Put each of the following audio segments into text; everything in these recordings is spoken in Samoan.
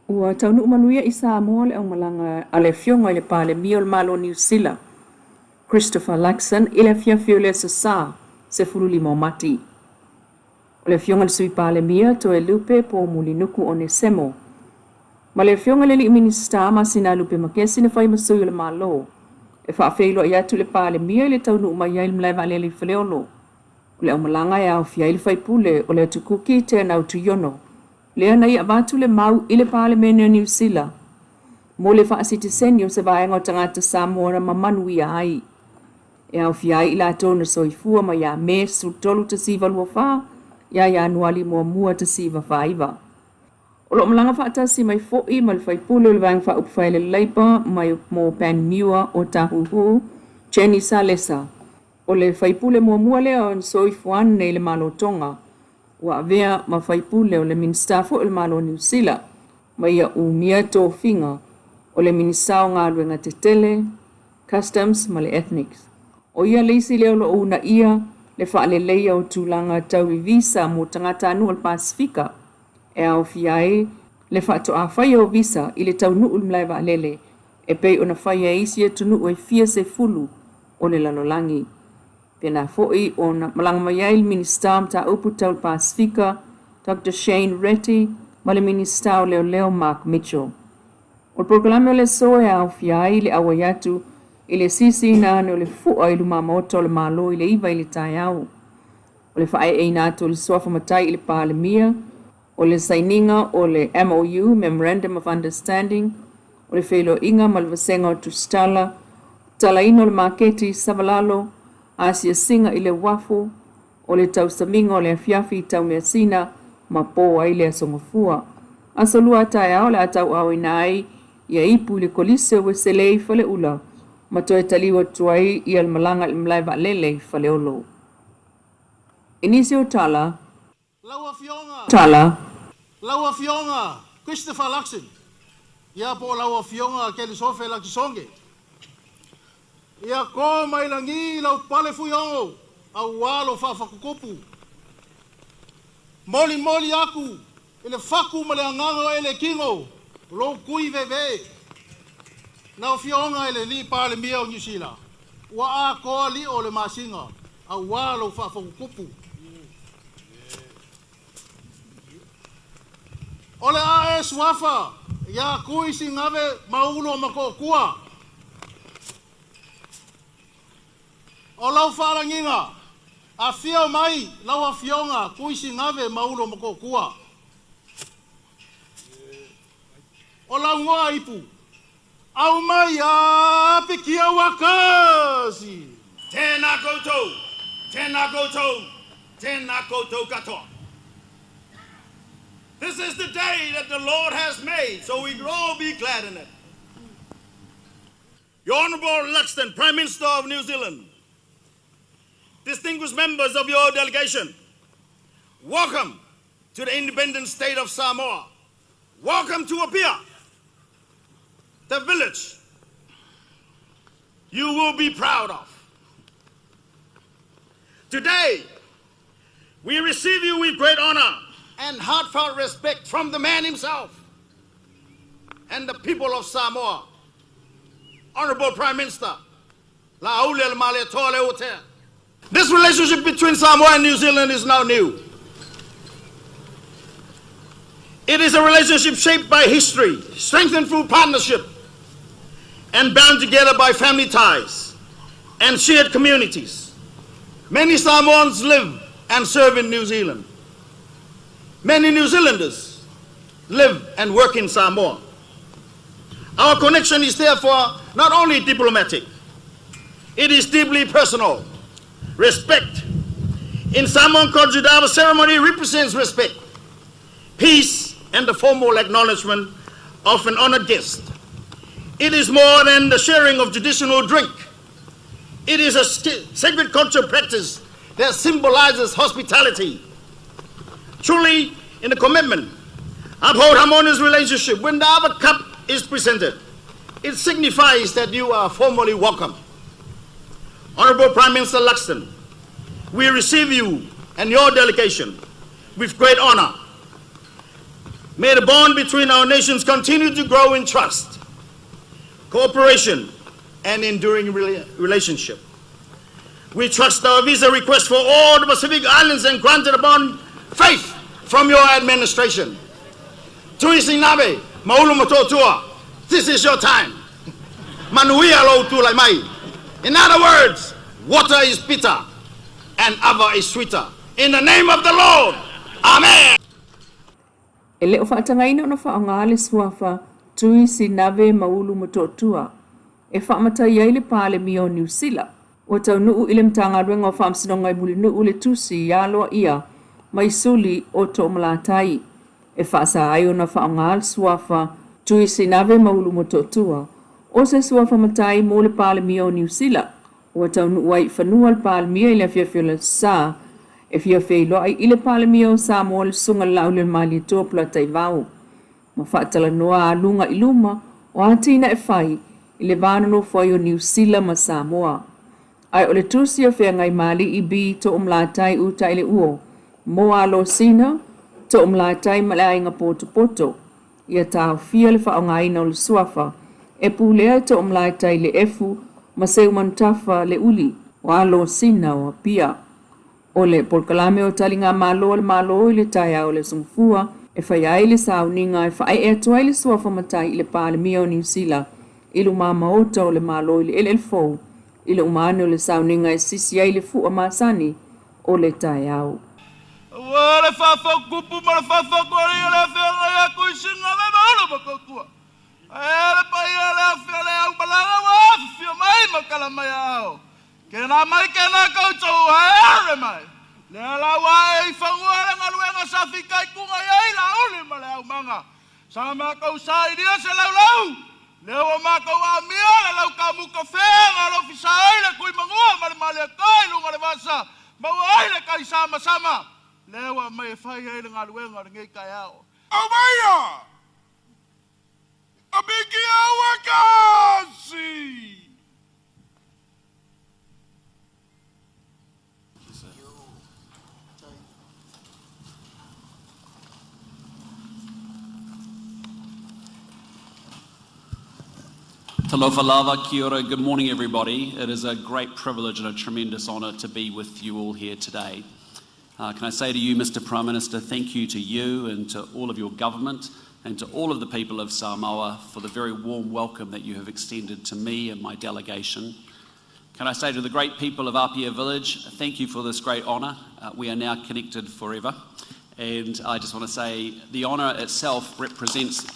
Ua taunuu manuia i Samoa le aumalaga a le Afioga i le Palemia o le Malo o Niu Sila, Christopher Luxon, i le afiafi o le Aso Sa, 15 o Mati. O le Afioga i le Sui Palemia, Toelupe Poumulinuku Onesemo, ma le Afioga i le Alii Minisita Masinalupe Makesi na fai ma sui o le Malo e faafeiloai atu i le Palemia i le taunuu mai ai i le malae vaalele i Faleolo. O le aumalaga e aofia ai le faipule o le Atu Kuki Teanau Tuiono, lea na ia avatu le mau i le Palemene o Niu Sila mo le faasitiseni o se vaega o tagata Samoa na mamanuia ai, e aofia ai i latou na soifua mai ia Me 13 1924 ia Ianuari 1 1949. O lo o malaga faatasi mai foi ma le faipule o le Vaega Faaupufai a le Labour mai mo Panmure o Tāhuhu, Jenny Salesa. O le faipule muamua lea na soifua ane i le Malo o Tonga, ua avea ma faipule o le Minisita foi o le Malo o Niu Sila, ma ia umia tofiga o le Minisita o Galuega Tetele, Customs ma le Ethnics. O ia le isi lea o lo o uunaia le faaleleia o tulaga tau i visa mo tagatanuu o le Pasefika, e aofia ai le faatoa faia o visa i le taunuu i le malae vaalele e pei ona faia e isi atunuu e fia sefulu o le lalolagi. Pēlā foi ona malaga mai ai le Minisita o Mataupu Tau le Pasefika, Doctor Shane Reti, ma le Minisita o Leoleo Mark Mitchell. O le polokalame o le aso e aofia ai le auai atu i le sisiina ane o le fua i lumamaota o le Malo i le 9 i le taeao. O le faaeeina atu o le Suafa Matai i le Palemia, o le sainiga o le MOU, Memorandum of Understanding, o le feiloaiga ma le vasega o tusitala, tatalaina o le maketi Savalalo, asiasiga i le uafu, o le tausamiga o le afiafi i Taumeasina ma po ai le Aso Gafua. Aso Lua a taeao o le a tauaaoina ai ia ipu i le Kolise o Ueselei i Faleula ma toe taliu atu ai ia le malaga i le malae vaalele i Faleolo. I nisi o tala, Lau Afioga. Tala. Lau Afioga Christopher Luxon, ia po o lau Afioga Kelisofe Lakisonge, ia ko mai lagi lau pale fuiogo auā lou faafakutupu. Molimoli aku i le faku ma le agaga o elekino lou kui veve. Lau Afioga i le Alii Palemia o Niu Sila, ua atoa lio o le masina auā lou faafakutupu. O le ae suafa ia Kui Sigave Maulo Matootua. O lau faalagiga, afio mai lau Afioga Kui Sigave Maulo Matootua. O lau igoa ipu, aumai a pikia ua kasi. Tēnā koutou, tēnā koutou, tēnā koutou katoa. This is the day that the Lord has made, so we can all be glad in it. Your Honourable Luxton, Prime Minister of New Zealand, distinguished members of your delegation, welcome to the independent state of Samoa. Welcome to Apia, the village you will be proud of. Today, we receive you with great honor and heartfelt respect from the man himself and the people of Samoa. Honorable Prime Minister, Laaulialemalietoa. This relationship between Samoa and New Zealand is not new. It is a relationship shaped by history, strengthened through partnership, and bound together by family ties and shared communities. Many Samoans live and serve in New Zealand. Many New Zealanders live and work in Samoa. Our connection is therefore not only diplomatic, it is deeply personal. Respect. In Samoan culture, the ceremony represents respect, peace, and the formal acknowledgement of an honored guest. It is more than the sharing of traditional drink. It is a sacred culture practice that symbolizes hospitality. Truly, in the commitment, uphold harmonious relationship. When the ava cup is presented, it signifies that you are formally welcome. Honorable Prime Minister Luxon, we receive you and your delegation with great honor. May the bond between our nations continue to grow in trust, cooperation, and enduring relationship. We trust our visa request for all the Pacific Islands and granted upon faith from your administration. Tuisinabe, Maulu Motootua, this is your time. Manuia lou tulai mai. In other words, water is bitter and ava is sweeter. In the name of the Lord, Amen. E le o faatagaina ona faaaoga le suafa Tui Sinave Maulu Motootua e faamatai ai le Palemia o Niu Sila. Ua taunuu i le Matagaluega o Faamasinoga i Mulinuu le tusi aloaia mai suli o Toomalatai e faasa ai ona faaaoga le suafa Tui Sinave Maulu Motootua o se suafa matai mo le Palemia o Niu Sila. Ua taunuu ai i fanua le Palemia i le afiafi o le Aso Sa e fia feiloai i le Palemia o Samoa le Susuga i le Laaulialemalietoa Polataivao ma faatalanoa aluga i luma o atinae fai i le va nonofo ai o Niu Sila ma Samoa. Ae o le tusi o feagai ma Alii B Toomalatai Utaileuo mo Alosina, Toomalatai ma le Aiga Potopoto, ia taofia le faaaogaina o le suafa e pulea e Toomalatai Leefu ma Seumanutafa Leuli o Alosina o Apia. O le polokalame o taligamalo a le Malo i le taeao o le Aso Gafua e faia ai le sauniga e faaee atu ai le suafa matai i le Palemia o Niu Sila i lumamaota o le Malo i le eleele fou i le uma ane o le sauniga e sisi ai le fua masani o le taeao. Aua le faafautupu ma le faafautualii o le afioga ia Tuisinga me Maulu Motootua. Ae a le paia o le afi o le aumalaga ua afifio mai ma tala mai aao. Kēnā mai kēnā koutou haere mai. Lea la ua ae i fanua le galuega sa fitaituga i ai Laauli ma le aumaga. Sa matou sailia se laulau, lea ua matou amia le laukamu kafe na alofisa ai le Tuimanua ma le Malietoa i luga o le vasa, maua ai le tai samasama, lea ua aumai e fai ai le galuega o lenei taeao. Aumaia! Abikia ua kasi! Talofa lava, kia ora, good morning everybody. It is a great privilege and a tremendous honour to be with you all here today. Can I say to you, Mr Prime Minister, thank you to you and to all of your government and to all of the people of Samoa for the very warm welcome that you have extended to me and my delegation. Can I say to the great people of Apia Village, thank you for this great honour. We are now connected forever. And I just want to say the honour itself represents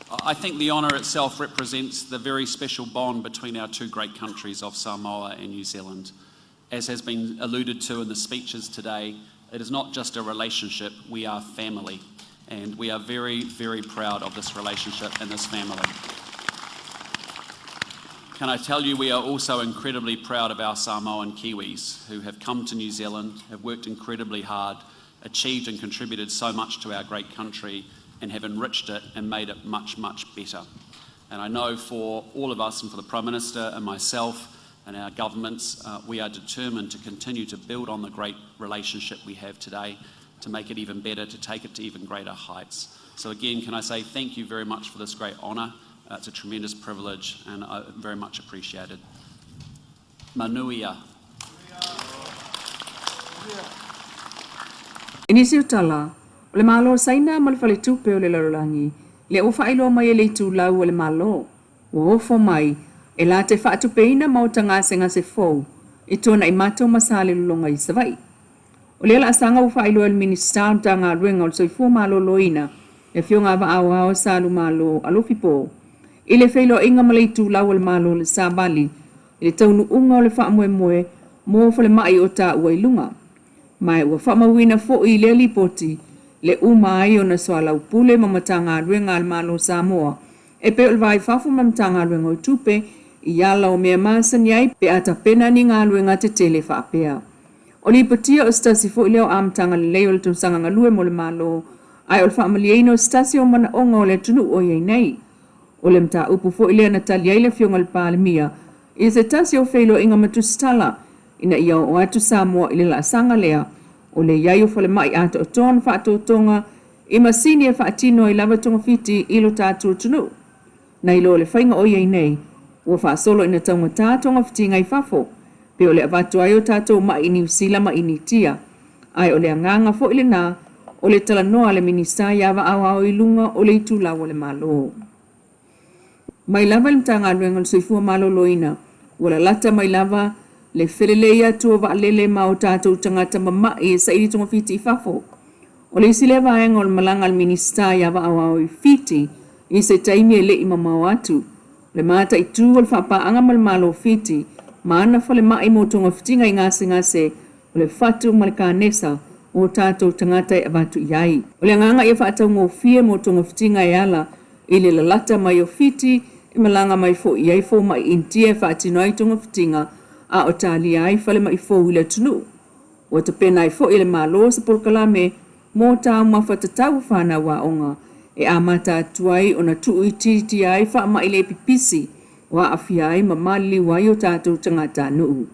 I think the honour itself represents the very special bond between our two great countries of Samoa and New Zealand. As has been alluded to in the speeches today, it is not just a relationship, we are family. And we are very, very proud of this relationship and this family. Can I tell you, we are also incredibly proud of our Samoan Kiwis who have come to New Zealand, have worked incredibly hard, achieved and contributed so much to our great country, and have enriched it and made it much, much better. And I know for all of us and for the Prime Minister and myself and our governments, we are determined to continue to build on the great relationship we have today, to make it even better, to take it to even greater heights. So again, can I say thank you very much for this great honour. It's a tremendous privilege and I very much appreciated. Manuia. I nisi o tala, o le Malo o Saina ma le Faletupe o le Lalolagi lea ua faailoa mai e le itulau a le Malo, ua ofo mai e la te faatupeina maota gasegase fou i Tuanaimato ma Salelologa i Savaii. O lea laasaga ua faailoa e le Minisita o Matagaluega o le Soifua Maloloina, le Afioga a Vaaoao Salumalo Alofi Po, i le feiloaiga ma le itulau a le Malo o le Savali i le taunuuga o le faamoemoe mo falemai o taua i luga. Ma ua faamauina foi i lea lipoti le uma ai ona soalaupule ma Matagaluega a le Malo o Samoa e pei o le Va i Fafo ma le Matagaluega o Tupe i ala o mea masani ai pe a tapena ni galuega tetele faapea. O lipotia o se tasi foi lea o amataga lelei o le tausaga galue mo le Malo, ae o le faamalieina o se tasi o manaoga o le atunuu o i ai nei. O le mataupu foi lea na tali ai le Afioga i le Palemia i se tasi o feiloaiga ma tusitala ina ia oo atu Samoa i le laasaga lea O le i ai o falemai atoatoa na faatotoga i masini e faatino ai lava togafiti i lo tatou atunuu. Nai lo le faiga o i ai nei, ua faasolo ina taugata togafitiga i fafo, pe o le avatu ai o tatou ma'i i Niu Sila ma Initia. Ae o le agaga foi lena o le talanoa a le Minisita ia Vaaoao i luga o le itulau a le Malo. Mai lava i le Matagaluega o le Soifua Maloloina, ua lalata mai lava le felelei atu o vaalele ma o tatou tagata mama'i e saili togafiti i fafo. O le isi lea vaega o le malaga a le Minisita ia Vaaoao i Fiti i se taimi e le i mamao atu. O le mataitu o le faapaaga ma le Malo o Fiti ma ana falemai mo togafitiga i gasegase o le fatu ma le kanesa o tatou tagata e avatu i ai. O le agaga ia faataugofie mo togafitiga e ala i le lalata mai o Fiti e malaga mai foi i ai fomai Initia e faatino ai togafitiga a o talia ai falemai fou i le atunuu. Ua tapena ai foi e le Malo se polokalame mo taumafa tatau a fanau aoga e amata atu ai ona tuuitiitia ai faamai le pipisi ua aafia ai ma maliliu ai o tatou tagatanuu.